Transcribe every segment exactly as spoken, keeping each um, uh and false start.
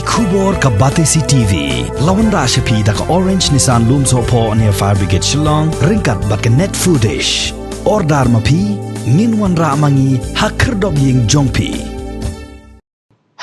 Khubor ka Batesi T V. La wanrah sha phi da ka Orange Nissan Lumsohphoh near Fire Brigade Shillong, ryngkat bad ka Net Foodish. Order ma phi, ngin wanrah ma ngi ha khyrdop ïing jong phi.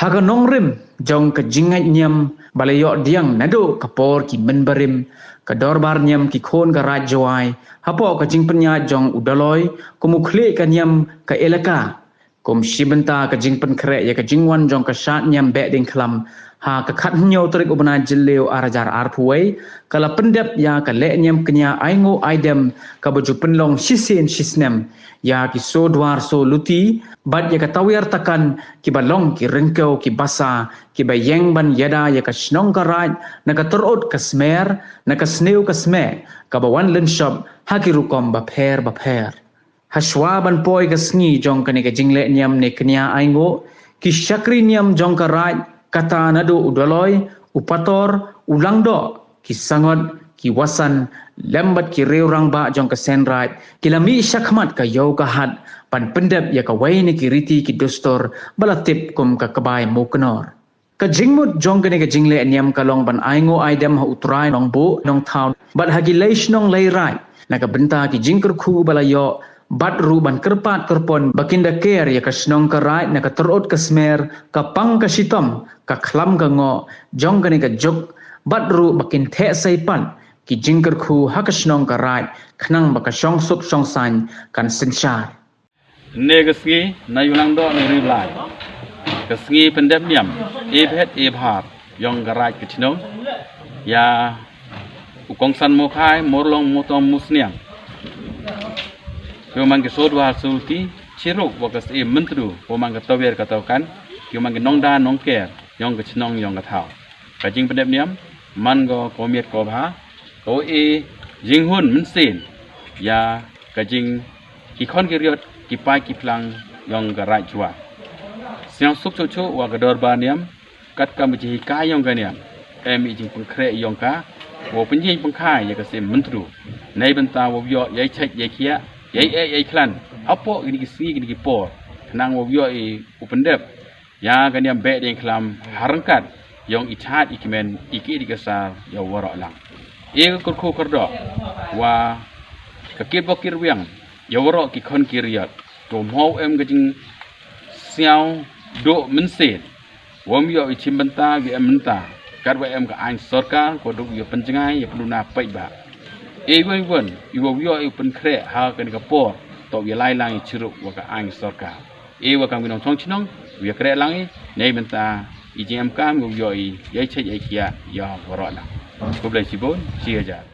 Ha ka nongrim jong ka jingngeit niam ba la ïoh diang naduh ka por ki mynbarim, ka dorbar niam ki khun ka Raij Jowai, hapoh ka jingpynïaid jong u Dolloi kum u khlieh ka niam ka elaka, kum shi bynta ka jingpynkhreh ïa ka jingwan jong ka shad niam Behdiengkhlam ha ka khathynñiew tarik u bnai Jylliew ar hajar arphew wei, ka la pyndep ïa ka lehniam kñia ainguh aidem kaba ju pynlong shisien shisnem ïa ki sodwar soluti bad ïa ka tawiar takan kiba long ki ryngkew ki basa kiba ïeng ban ïada ïa ka shnong ka raij na ka tyrut ka smer, na ka sniew ka smeh, kaba wan lynshop ha ki rukom bapher bapher. Hashwa ban poi ka sngi jong kane ka jinglehniam ne kñia ainguh, ki shakri niam jong ka raij, kata naduh u Dolloi, u Pator, u Langdoh, ki Sangot, ki Wasan, lem bad ki riew rangbah jong ka Seiñ Raij, ki la mih shakhmat ka ïew ka hat ban pyndep ïa kawei na ki riti ki dustur ba la tip kum ka Kbai Muknor. Ka jingmut jong kane ka jinglehniam ka long ban ainguh aidem ha u Trai Nongbuh Nongthaw bad ha ki lei shnong lei raij na ka bynta ki jingkyrkhu ba la ïoh, bad ruh ban kyrpad kyrpon ba kin da ker ïa ka shnong ka raij na ka tyrut ka smer, ka pang ka shitom, ka khlam ka ngoh jong kane ka juk, bad ruh ba kin theh sei pat ki jingkyrkhu ha ka shnong ka raij khnang ba ka shongsuk shongsaiñ kan synshar. Ynne ka sngi na ïu Langdoh ne Ri Blai, ka sngi pyndep niam e bhet e bhar ïong ka raij ka chnong, ïa u Kongsan Mokhai, Morlong Motom Musniang, ki man ki sodwar soluti, chirup wa ka Syiem Myntdu, wa man ka tawiar ka tawkan, ki man ki nongda nongker ïong ka chnong ïong ka thaw. Ka jingpyndep niam man ko ko miet ko bha, ko e jinghun mynsiem ïa ka jing ki khon ki riot, ki paid ki phlang ïong ka Raij Jowai. Sngewsuk chuh chuh wa ka dorbar niam, katkam ka jinghikai ïong ka niam, em i jingpynkhreh ïong ka, wa pynjing pynkha ïa ka Syiem Myntdu. Neibynta wa ïoh ïai chait ïai khiah, ïai eh ïai khlan hapoh kine ki sngi kine ki por, khnang wa ïoh i u pyndep ïa ka niam Behdiengkhlam ha ryngkat ïong i thad i kmen i ki di ka sar ïa waroh lang. E ka kyrkhu kyrdoh wa ka kit bok kit rwiang ïa waroh ki khon ki riot, to mo em ka jingsngew duh mynsiem, wam ïoh i chim bynta wi em bynta, kat wa em ka aiñ sorkar ko duk ïa pynjngai ïa pynuna paidbah. E wen wen i wa ïoh i pynkhreh ha kane ka por, to ïa lai lang i chirup wa ka aiñ sorkar. E wa kam ki nongchong chnong, ïa kreh lang i, neibynta i jingem kam, ïa ïa i, ïa i chait ïa i khiah ïa waroh lang. Khublei shibun, shi hajar.